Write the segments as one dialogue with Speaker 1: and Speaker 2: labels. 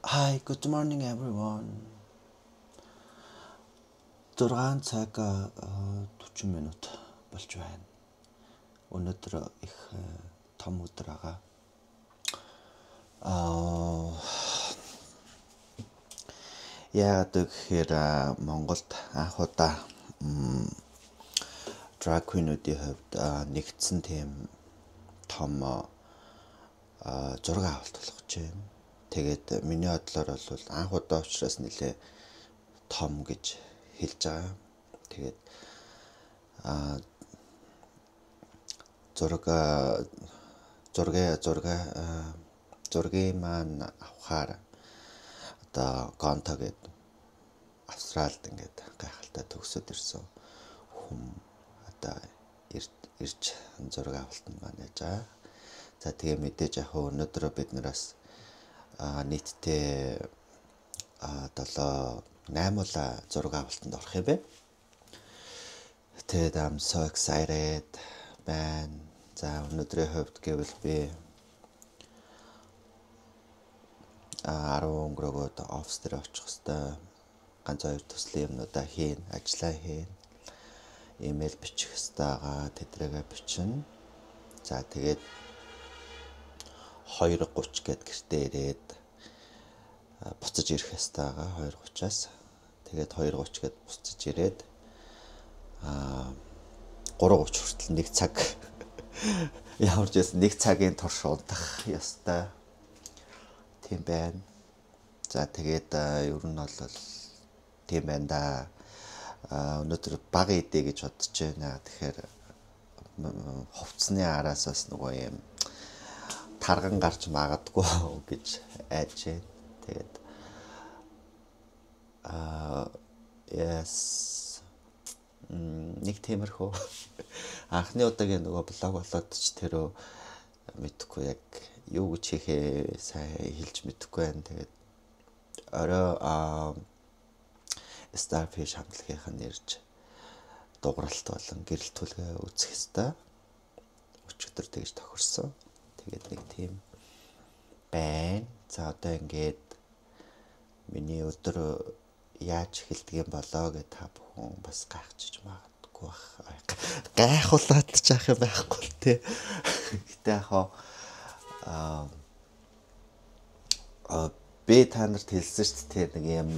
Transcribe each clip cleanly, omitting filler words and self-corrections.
Speaker 1: Hi, good morning everyone. 6 цаг 40 минут болж байна. Өнөөдөр их том өдөр байгаа. Яагаад гэхээр Монголд анх удаа drag queen-үүдийн хувьд нэгдсэн тийм том зураг авалт болох гэж байна. Тэгээд миний бодлоор бол анх удаа учраас нэлээ том гэж хэлж байгаа. Тэгээд зургийг маань авахаар одоо Гонто гэдэг Австралид ингээд гайхалтай төгсөд ирсэн хүм одоо ирж зураг авалтанд маань яаж байгаа. За тэгээ мэдээж яг өнөөдөр бид нараас нийтдээ 7 8 зураг авалтанд орох юм байна. Тэгээд I'm so excited байна. За өнөөдрийн хувьд гэвэл би 10 өнгөрөөгөөд офис дээр очих хэвээр ганц хоёр төслийн юмнуудаа хийн, ажиллаа хийн. Имэйл бичих хэвээр байгаа, тэдрээгээ бичнэ. За тэгээд 2:30 гээд гэртээ ирээд буцаж ирэх ёстой байгаа 2:30-аас. Тэгээд 2:30 гээд буцаж ирээд 3:30 хүртэл нэг цаг ямар ч байсан нэг цагийн турш унтах ёстой. Тийм байна. За тэгээд ер нь бол тийм байна да. Өнөөдөр бага идэ гэж бодож байна. Тэгэхээр хувцсны араас бас нөгөө юм тарган гарч магадгүй гэж айж байна. Тэгээд yes нэг тиймэрхүү анхны удаагийн нөгөө блог болоод ч тэрөө мэдэхгүй яг юу гэж хийхээ сайн хэлж мэдэхгүй байна. Тэгээд орой Starfish хамтлагийнх нь ирж дугралт болон гэрэл түлгээ үзэх ёстой. Өчигдөр тэгж тохирсон. Тэгээд нэг тийм байна. За одоо ингээд миний өдөр яаж эхэлдэг юм болоо гэж та бүхэн бас гайхчих магадгүй бах. Гайхуулаад ч яах юм байхгүй л те. Гэтэ яг би та нарт хэлсэн шүү дээ нэг юм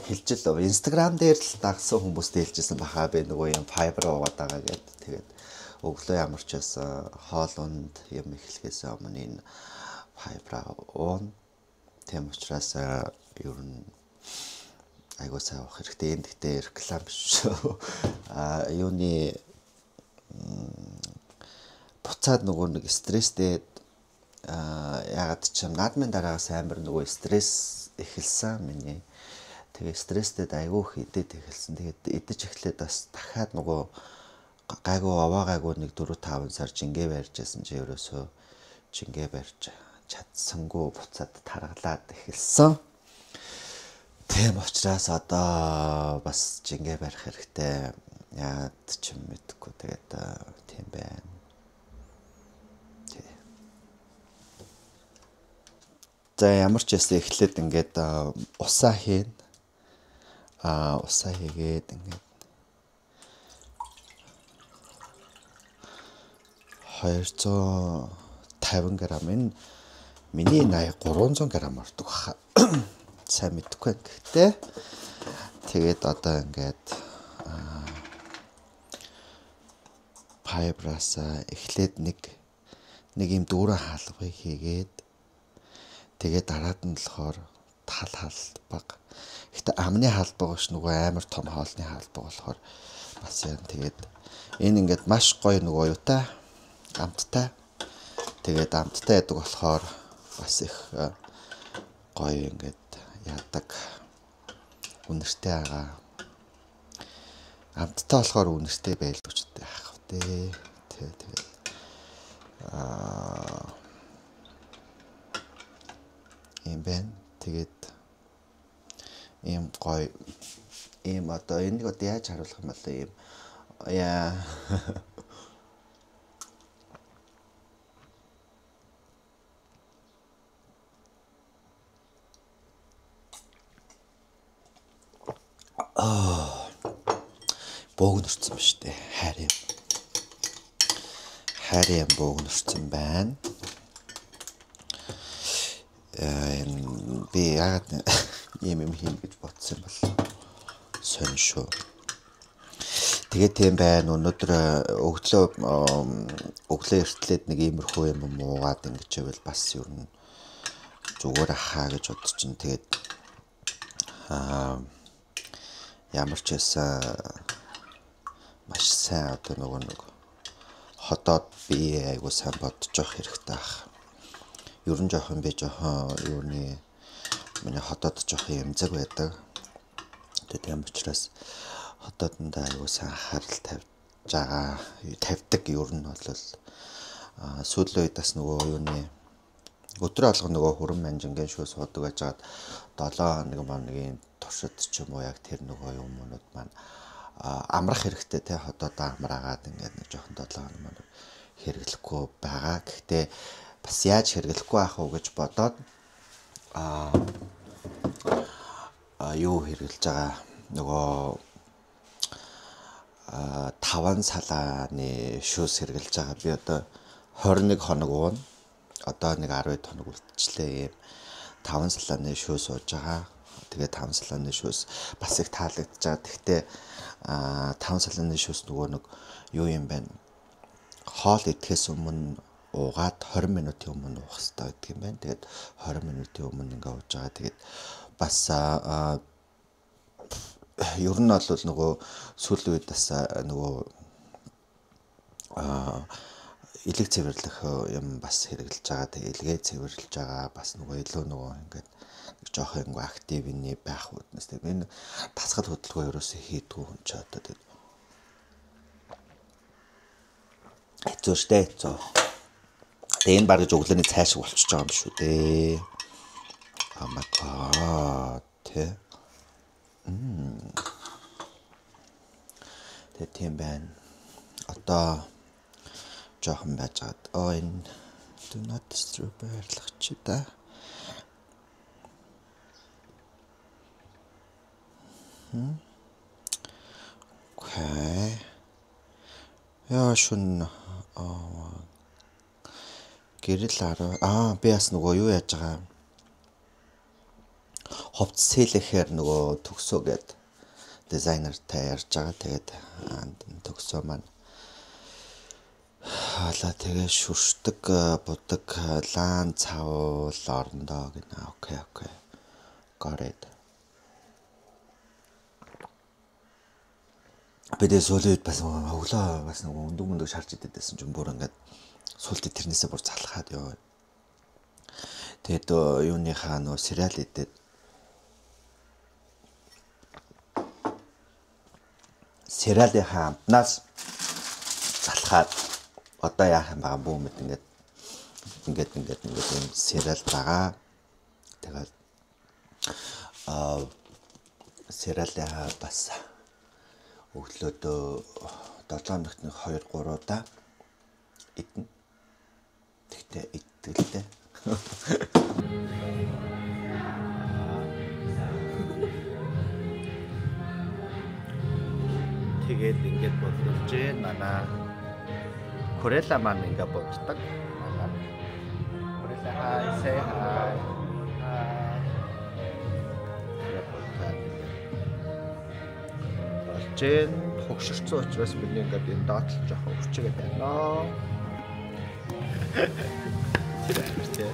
Speaker 1: хэлж л Instagram дээр л дагсан хүмүүстээ хэлжсэн баха би нөгөө юм fiber уугаад байгаа гэд. Тэгээд өглөө ямар ч байсан хоол унд юм эхлэхээс өмнө энэ fiber уун. Тийм учраас ер нь айгуу сайн уух хэрэгтэй. Энэ гэхдээ реклам биш шүү. Юуны буцаад нөгөө нэг стресстэй яагаад ч юм наадмын дараагаас амар нөгөө стресс эхэлсэн миний. Тэгээ стресстэй айгуу их идэд эхэлсэн. Тэгээд идэж эхлээд бас дахиад нөгөө гайгүй овоо гайгүй нэг 4-5 сар жингээ барьж байсан чи ерөөсөө жингээ барьж чадсангүй буцаад таргалаад эхэлсэн. Тийм учраас одоо бас жингээ барих хэрэгтэй. Яад ч юм мэдэхгүй. Тэгээд тийм байна. За ямар ч байсан эхлээд ингээд усаа хийн. Усаа хийгээд ингээд 250 грамм энэ миний 80 300 грамм ордог баха. Сайн мэдэхгүй байна. Гэхдээ тэгээд одоо ингээд файбрасаа эхлээд нэг юм дүүрэн хаалгыг хийгээд тэгээд дараад нь болохоор тал халбаг. Гэхдээ амны халбаг биш нөгөө амар том хоолны халбаг болохоор бас яа. Тэгээд энэ ингээд маш гоё нөгөө юутай амттай. Тэгээд амттай яадаг болохоор бас их гоё ингээд яадаг үнэртэй байгаа. Амттай болохоор үнэртэй байлгүй ч яах вэ? Тэгээд юм байна. Тэгээд ийм гоё ийм одоо энийг одоо яаж харуулах юм бол ийм яа Аа. Бөөгнөрсөн ба штэ. Хайр юм. Хайр юм бөөгнөрсөн байна. Энэ би яагаад ийм юм хийн гэж бодсон юм бол сонь шүү. Тэгээ тийм байна. Өнөөдөр өглөө эртлээд нэг иймэрхүү юм уугаад ингэж байвал бас ер нь зүгээр ахаа гэж бодчихно. Тэгээд ямар ч байсан маш сайн одоо нөгөө нэг ходоод би айгуу сайн бодож явах хэрэгтэй ах. Ер нь жоохон би жоохон юуны миний ходоод жоохон эмзэг байдаг. Тэгээ тийм учраас ходоодондоо айгуу сайн анхаарал тавьж байгаа, тавьдаг ер нь бол сүүлийн үед бас нөгөө юуны өдөр алга нөгөө хүрэн манжингийн шүү суудаг байжгаад 7 хоног моногийн туршид ч юм уу яг тэр нөгөө юмнууд маань амрах хэрэгтэй те, ходоодоо амраагаад ингээд нэг жоохон 7 хоног моног хэрэглэхгүй байгаа. Гэхдээ бас яаж хэрэглэхгүй байх уу гэж бодоод юу хэрэглэж байгаа нөгөө 5 салааны шүүс хэрэглэж байгаа. Би одоо 21 хоног уuna. Одоо нэг 12 хоног үлдчихлээ ийм 5 салааны шүүс ууж байгаа. Тэгээ 5 салааны шүүс бас их таалагдж байгаа. Гэхдээ 5 салааны шүүс нөгөө нэг юу юм бэ? Хоол идэхээс өмнө уугаад 20 минутын өмнө уух хэрэгтэй гэдэг юм байна. Тэгээд 20 минутын өмнө ингээ ууж байгаа. Тэгээд бас ер нь бол нөгөө сүүлийн үед бас нөгөө элэг цэвэрлэх юм бас хэрэглэж байгаа. Тэгээ элгээ цэвэрлэж байгаа. Бас нөгөө илүү нөгөө ингээд нэг жоох юм активны байх үүднээс. Тэгээ энэ дасгал хөдөлгөөн ерөөсөө хийдгүү хүн ч одоо тэгээд хэцүү штэ, хэцүү. Тэгээ энэ бараг өглөөний цай шиг болчихж байгаа юм шүү дээ. Oh my god. Тэ. Тэгээ тийм байна. Одоо жоохон байжгаад энэ do not disturb байрлах чи да. Окей. Яа шүн гэрэл 10 би бас нөгөө юу яаж байгаа хувцас хийлэхээр нөгөө төгсөө гээд дизайнертай ярьж байгаа. Тэгээд төгсөө маань хаалаа тэгээ шүршдэг будаг лаан цавуул орондоо гэнэ. Окей, окей. Got it. Би тэгээ сүүлийн үед бас өглөө бас нөгөө өндөг мөндөг шарж идэдсэн чинь бүр ингээд сүүлдээ тэрнээсээ бүр залхаад ёо. Тэгээд юуныхаа нөгөө сериал идэд сериалынхаа амтнаас залхаад одоо яах юм байгаа бүү мэд ингээд ингээд ингээд ингээд юм сериал байгаа. Тэгээд сериалынхаа бас өглөөдөө 7 хоногт нэг 2 3 удаа идэнэ. Тэгтээ иддэг л дээ. Тэгээд ингээд бодлож манай Корела маань ингээд боддог. Манай Корела hi, say hi. Hi. Болж хогширцсан учраас миний ингээд энэ доотлол жоохон өвчгээд байна. Тэр амар тий.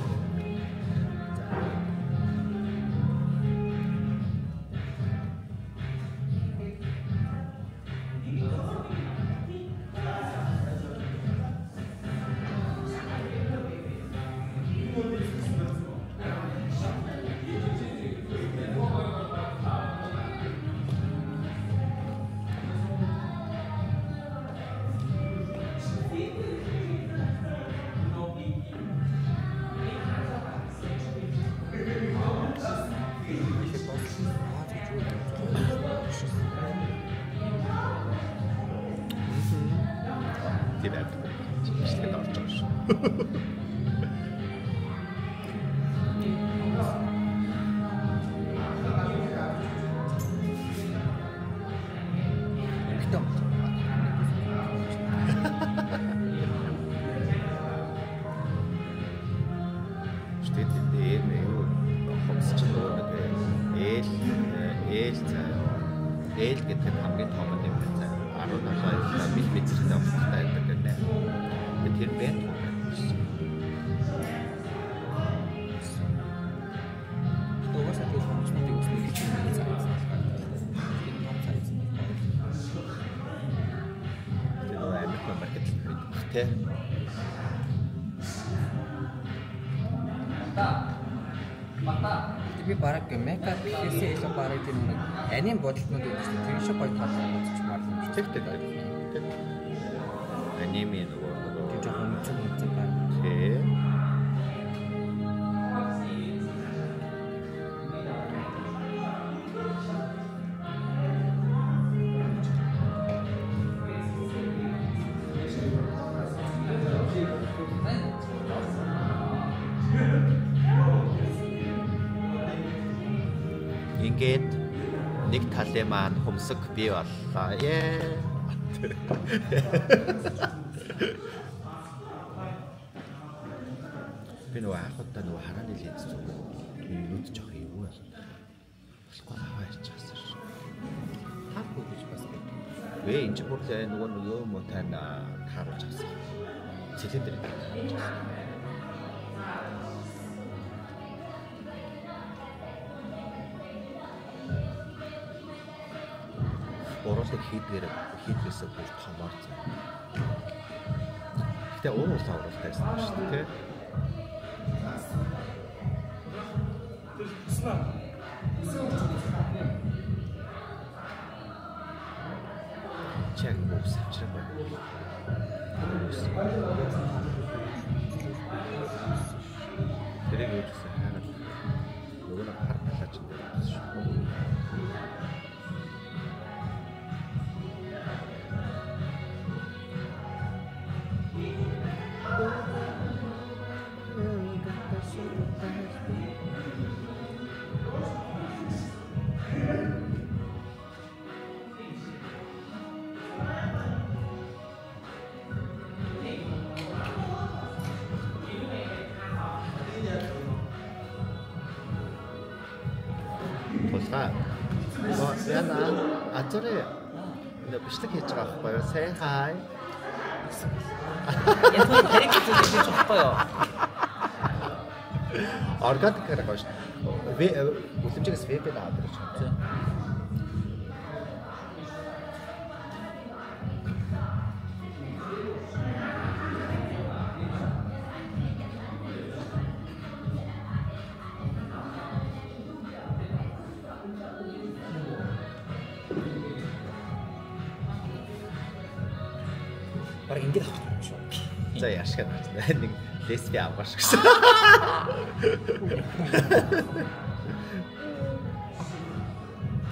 Speaker 1: шүү дээ. Тэгээд юу хумс чинь нөгөө нэг ээл заяа. Ээл гэдэг нь хамгийн том юм байна заяа. 17 мм-тэй хумстай байдаг гэнэ. Тэгээд тэр бент хум байдаг шүү.
Speaker 2: Угаасаа тэгэл хумснуудыг үснэ гэж юм заяа. Тэр том заяа.
Speaker 1: Тэр нөгөө Америк маркет л байдаг тий.
Speaker 2: Би бараг мекап гэхээсээ илүү бараг тийм нэг аним бодолтнууд байдаг шүү дээ. Тэр шиг гоё талаар үзчихмээр юм шиг.
Speaker 1: Тэг. Тэг. Аниме нөгөө
Speaker 2: тийм жоохон үнцэг байна.
Speaker 1: Тий. Ингээд нэг талын маань хумсаг бий боллоо. Ээ. Би нөгөө анхудаа нөгөө харааны линз зүгээр нүд жоох эвгүй болоод байна. Болохгүй аваа ярьчихсан шүү.
Speaker 2: Таарахгүй гэж бас байдаг.
Speaker 1: Вэ энэ ч бүр л нөгөө нэг юм уу тань тааруулж авсан. Цилиндр тааруулж авсан. Уруулыг хийдгээсээ бүр томоор зав. Гэтэ ур улаан уруултай байсан шүү дээ, тий. Чи яг үс авчрах байна. Тэрийг өөрөөсөө хайгаад нөгөө нэг хар талаач юм шүү. Тулгаа. Яна ачаарэ. Нэ бичлэг хийж байгаа байхгүй юу? Say hi.
Speaker 2: Яг тарих хийж байгаа байхгүй юу?
Speaker 1: Органик хэрэг байна шүү. Ви үлэмжээс веб аваад ирж байна.
Speaker 2: Бараг ингэж авах юм шүү.
Speaker 1: За яашгаад байна. Нэг лесби авах шиг гэсэн.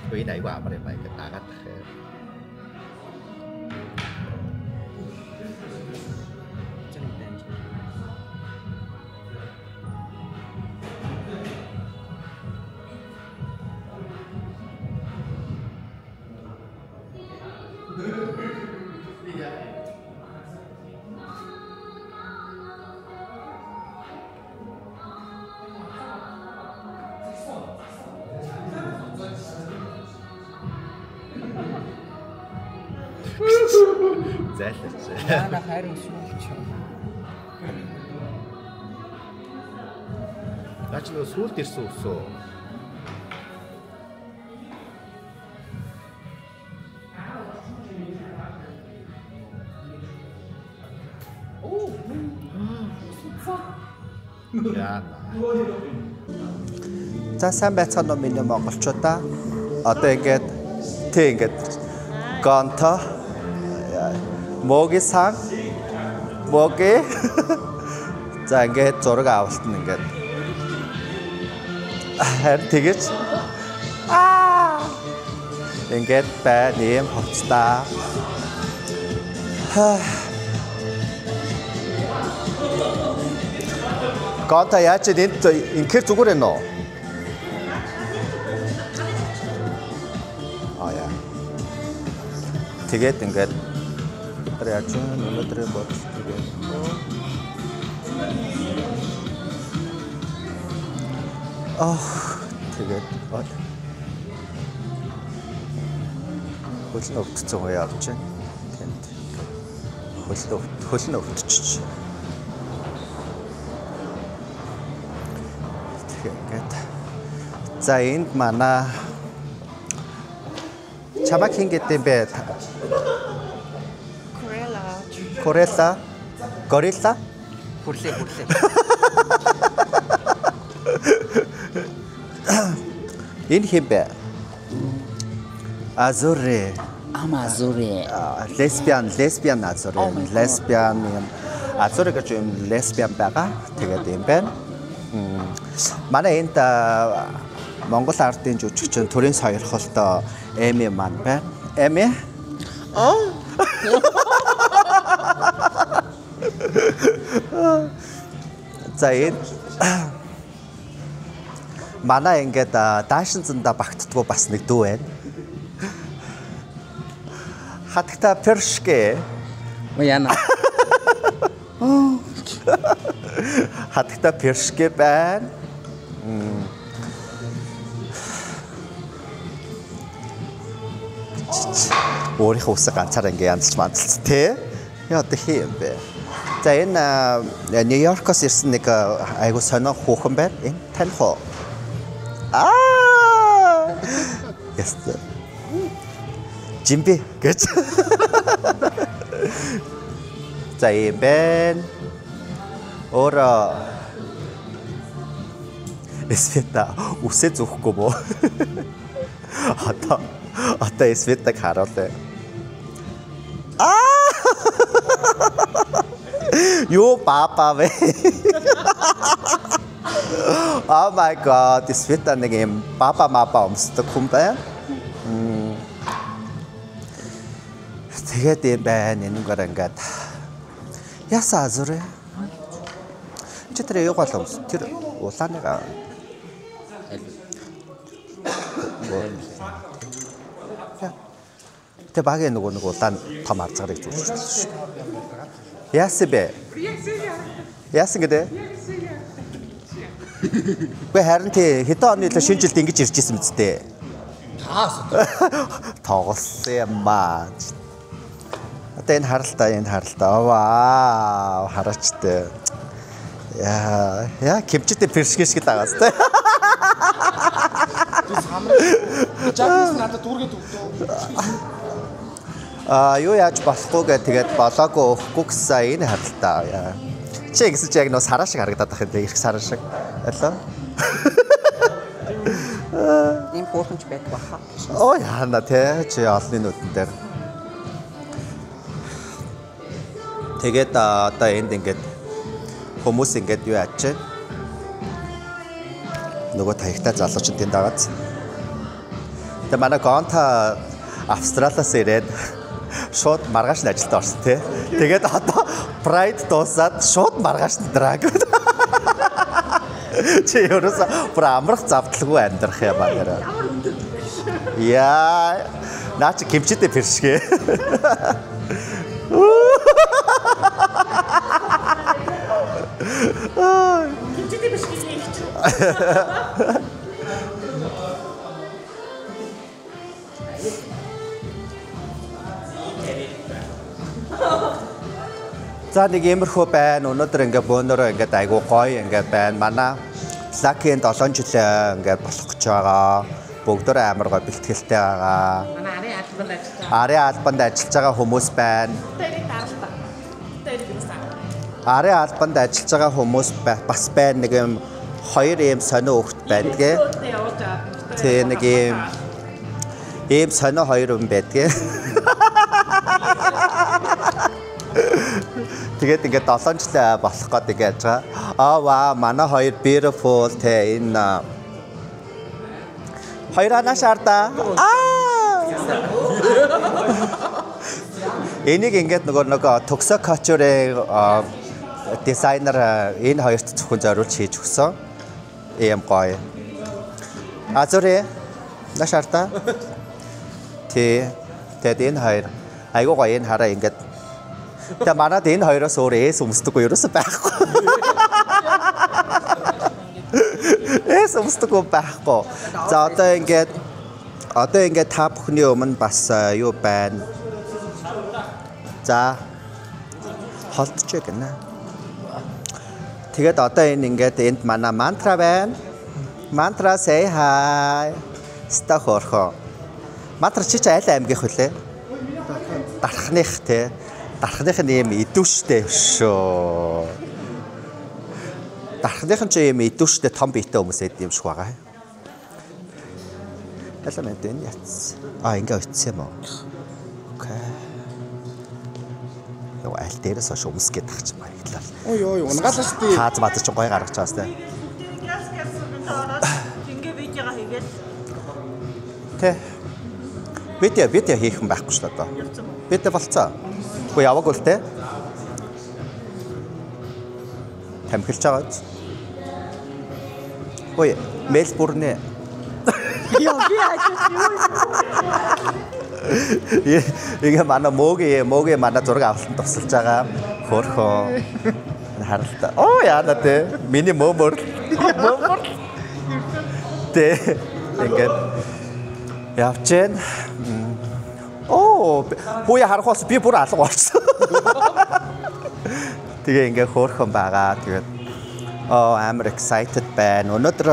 Speaker 1: Үгүй энэ айгүй амар юм аа ингэ дагаад тах юм. Зайлаач.
Speaker 2: Манай хайрын сүүлч.
Speaker 1: Наач нөгөө сүүлд ирсэн үсөө. Яна. За сайн байцгаана уу миний монголчуудаа. Одоо ингээд тэг ингээд гонто Моги сан моги. За ингээд зураг авалт нь ингээд харин тэгэж аа ингээд байна ийм хувцастай. Гонта яаж энд инхээр зүгээр ээ нөө? Аа яа. Тэгээд ингээд яаж өнөөдрийн бодол тэгээд Тэгээд хөл нь өвдсөн үе явж байна. Тэнд хөл нь өвдчихэж. Тэгэхээр ингээд за энд манай чамаг хин гэдэг юм бэ? Корелла. Горилла.
Speaker 2: Хүрлээ.
Speaker 1: Энэ хэн бэ? Азуре.
Speaker 3: Амазуре.
Speaker 1: Лесбиан Азуре. Лесбиан юм. Азуре гэж юм лесбиан байгаа. Тэгээд юм байна. Манай энд Монгол ардын жүжигчин төрийн сойрхолтой Эми маань байна. Эми?
Speaker 3: Аа.
Speaker 1: За энэ манай ингээд даашин занда багтдаггүй бас нэг дүү байна. Хатагта першгэ.
Speaker 3: Яна.
Speaker 1: Хатагта першгэ байна. Өөрийнхөө үсэг ганцаараа ингээ янзлж манцалц тий. Яа одоо хий юм бэ? За энэ Нью-Йоркоос ирсэн нэг айгу сонио хүүхэн байна. Энэ таних уу? Аа! Яс. Жимби гэж. За ийм байна. Өөрөө Света үсээ зүхгүй боо. Одоо Светаг харуулъя. Аа! Юу папа вэ? Oh my god, Света нэг юм папа мапа өмсдөг хүн байна. Тэгээд юм байна. Энэгээр ингээд ясаа азурэ. Чи тэр юу гол өмс? Тэр улааныг Тэ багийн нөгөө нэг улаан том арзгарыг зүүж шүү. Яасан бэ? Яасан гэдэг? Үгүй харин тий хэдэн оны л шинэ жилд ингэж ирж исэн мэт дээ.
Speaker 3: Таас.
Speaker 1: Тоглосон юм аа. Одоо энэ харалтаа энэ харалтаа. Вау, хараач дээ. Яа, яа кимчтэй першгэ шиг л агаас тий.
Speaker 3: Жакс надад дүүргээд өгдөө.
Speaker 1: Аа, юу яаж болохгүй гэ тэгээд болоогүй өгөхгүй гэсэн энэ харалтаа. Чи гэсэн чи яг нөө сараа шиг харагдаад байх юм те ирэх сараа шиг. Алло.
Speaker 2: Ийм хөөрхөнч байдаг баха.
Speaker 1: Оо яана те чи олонний нүдэн дээр. Тэгээд одоо энд ингээд хүмүүс ингээд юу яаж чинь нөгөө таягтай залуучууд энд дагаад. Тэгээ манай Гонта Австралиас ирээд шууд маргааш нь ажилд орсон тий. Тэгээд одоо Pride дуусаад шууд маргааш нь drag. Чи ерөөсө бүр амрах завдлгүй амьдрах юм аа нэрээ. Яа, наа чи кимчитэй першгэ.
Speaker 4: Кимчитэй першгэ их чи.
Speaker 1: За нэг иймэрхүү байна. Өнөөдөр ингээ бөөнөрөө ингээд айгуу гоё ингээ байна. Манай Лакийн 7 жил ингээ болох гэж байгаа. Бүгдөө амар гоё бэлтгэлтэй байгаа.
Speaker 4: Манай арын албанд ажиллаж байгаа.
Speaker 1: Арын албанд ажиллаж байгаа хүмүүс байна. Арын албанд ажиллаж байгаа хүмүүс бас байна. Нэг юм хоёр ийм сонио хөвгт байдгээ. Тэ нэг ийм сонио хоёр хүн байдгээ. Тэгээд ингээд 7 жил болох гээд ингээд яаж байгаа. Аа ваа манай хоёр beautiful те энэ хоёр анаа шаардаа. Аа. Энийг ингээд нөгөө төгсөө couture дизайнер энэ хоёрт зөвхөн зориулж хийж өгсөн. Ийм гоё. Азурэ на шаардаа. Тэ тэгээд энэ хоёр айгуу гоё энэ хараа ингээд. Тэгээ манад энэ хоёроос өөр эс өмсдөггүй ерөөсөө байхгүй. Стресс өмсдөг хүн байхгүй. За одоо ингээд та бүхний өмнө бас юу байна? За холдчихъя гэнэ. Тэгээд одоо энэ ингээд энд манай мантра байна. Мантра say hi. Ста хөрхөө. Мантра чи ч аль аймгийнх вүлээ? Дархных те. Дархных нь ийм идэвштэй шүү. Дархных нь ч ийм идэвштэй том биетэй хүмүүс эд юм шиг байгаа. Аль мэд энэ яц. А ингээ очсон юм уу? Окей. Яа аль дээрээс хойш өмс гээд тах чинь баяглаа.
Speaker 3: Ой ой унгаалаа шүү дээ.
Speaker 1: Тааз бааз чинь гой гаргаж байгаас те.
Speaker 4: Ингээ видеого хийгээл.
Speaker 1: Тэ. Видео хийх юм байхгүй шүү дээ одоо. Видео болцоо. Үгүй яваагүй л те. Тамхилж байгаа биз? Ой, Мельбурн.
Speaker 4: Йоо би ажиж юу.
Speaker 1: Ингээ манай мөөгийн манай зураг авалтанд тусалж байгаа. Хөөрхөн. Харалта. Оо яана те. Миний мөөмөр. Мөөмөр. Тэ. Ингээд явж гэн. Оо, хөөе харах бас би бүр алга болчихсон. Тэгээ ингээ хөөрхөн байгаа. Тэгээд амар excited байна. Өнөөдөр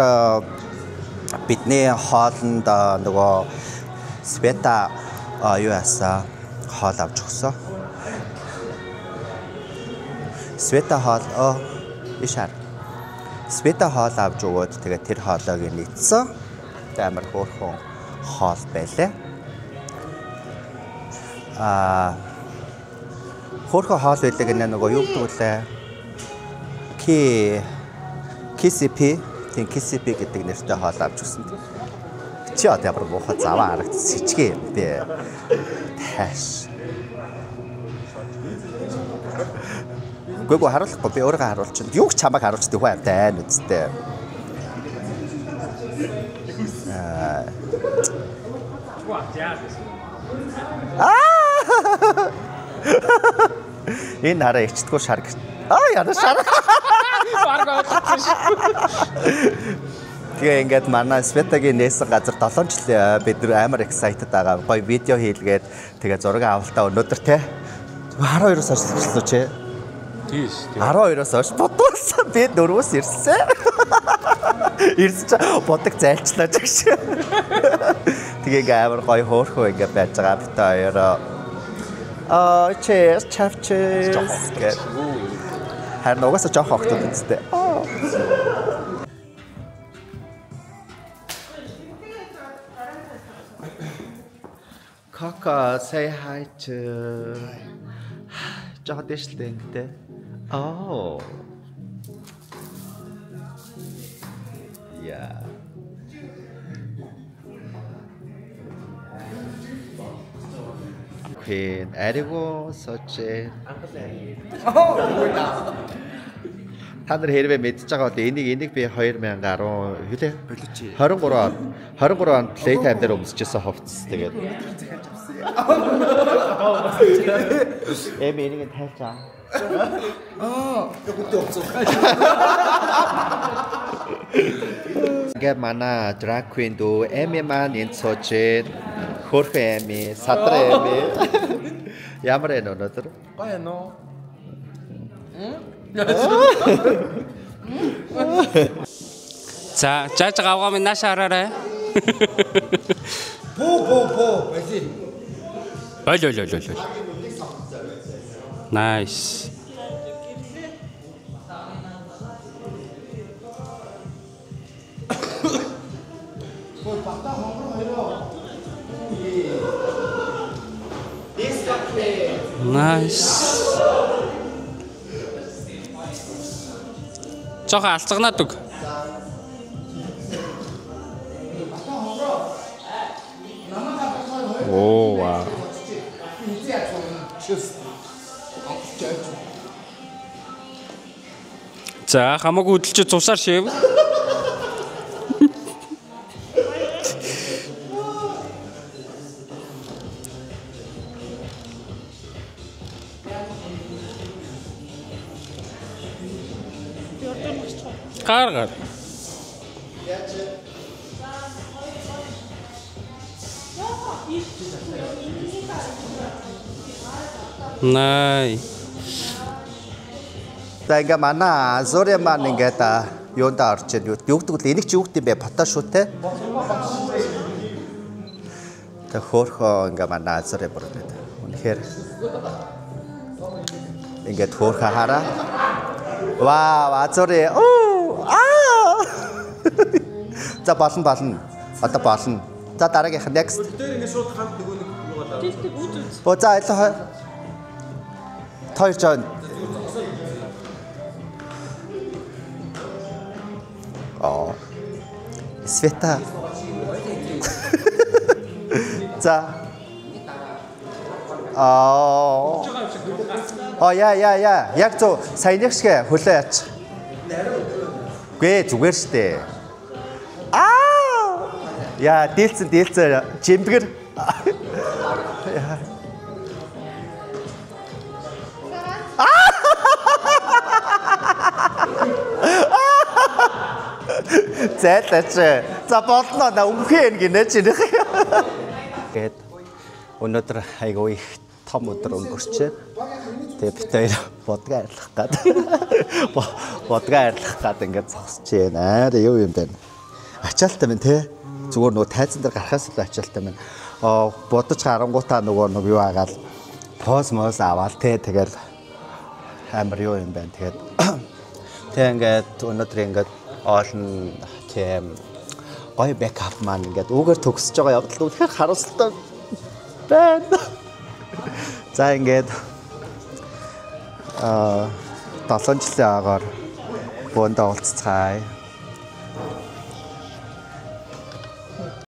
Speaker 1: бидний хоолнд нөгөө Света юу яасан хоол авч өгсөн. Света хоол ишар. Света хоол авч өгөөд тэгээд тэр хоолойг нийцсэн. Амар хөөрхөн хоол байлаа. Хөөрхөн хоол байлаа гэнэ нөгөө юу гэдэг вүлээ? KCP, тийм KCP гэдэг нэртэй хоол авч өгсөн. Чи одоо ямар муухай заваа харагдсан сэжгээ юм бэ? Тааш. Үгүй харуулахгүй би өөрийгөө харуулчихна. Юу ч чамайг харуулчихдаг хүн амтай айн үсттэй. Энэ хараа ичдэггүй шар гэж. Аа яна шар.
Speaker 3: Бараг ойлгосон шүү.
Speaker 1: Тэгээ ингээд манай Светагийн нээсэн газар 7 жил бид нар амар excited байгаа. Гоё видео хийлгээд тэгээ зураг авалтаа өнөөдөр те 12-оос хойш ирсэн чи.
Speaker 3: Тийш.
Speaker 1: 12-оос хойш бодуулсан. Би 4-өөс ирсэн. Ирсэн чи бодог зайлчлаа ч гэж. Тэгээ ингээ амар гоё хөөрхөө ингээ байж байгаа бит хоёр. Аа cheers, chef cheers. Харин угаасаа жоох охтод үсттэй. Coco, say hi to. Жохон дэшлээ ингэдэ. Oh. Yeah. Queen, ариго сочэ. Та нар хэрвээ мэдж байгаа бол энийг би 2010 хөлөө 23 онд Playtime дээр өмсөжсэн хувцас тэгээд
Speaker 3: захиалж авсан.
Speaker 1: Эм энийг тайлж аа.
Speaker 3: Аа, хөдөө хувцас.
Speaker 1: Ингээ манай drag queen дүү Эми маань энд сууж байна. Хөөрхөн Эми, садар Эми. Ямар энэ өнөөдөр?
Speaker 3: Гоё нөө.
Speaker 5: За, жааж авгаа минь нааш хараарай.
Speaker 3: Боо боо боо байли.
Speaker 5: Ойл ойл ойл ойл. Nice. Nice. Жохон алцганаад өг. Оо вау. За хамаагүй хөдөлж цусаар шив. Гар гар. Най.
Speaker 1: За ингээ манай Азори маань ингээд юунд орж ийн юу гэдэг вэ? Энийг чи юу гэдэг юм бэ? Фотошут те. Тэг хөөхөө ингээ манай Азори бүр гэдэг. Үнэхээр ингээд хөөхөө хараа. Вау, Азори. Оо! Аа! За болно болно. Одоо болно. За дараагийнх нь next.
Speaker 3: Тэр ингээд шууд хамт нөгөө нэг юугаа.
Speaker 4: Тэг үз үз.
Speaker 1: Бо за ойлоо. Тойр жоо. Аа. Света. За. Аа. Оо яа яа яа. Яг зөв саяных шиг хөлөө яач. Гүй зүгээр штэ. Аа. Яа, дийлцэн дийлцэн жимбгэр. Яа. Зайлаач. За болно на өмхөө гинэ чи нэх. Гэт өнөөдөр айгүй их том өдөр өнгөрчээ. Тэгээ бид хоёр бодгаа арилгах гад. Бодгаа арилгах гад ингээд зогсож байна. Аа юу юм бэ? Ачаалтай байна те. Зүгээр нөгөө тайзан дээр гарахаас илүү ачаалтай байна. Аа бодож гарангуудаа нөгөө нэг юу агаал поз моз аваал те. Тэгэл амар юу юм байна. Тэгээд тэг ингээд өнөөдөр ингээд олон тийм гоё бэкап маань ингээд үүгээр төгсөж байгаа явдал үнэхээр харамсалтай байна. За ингээд 7 жилийн агаар бөөндөө уулзцгаая.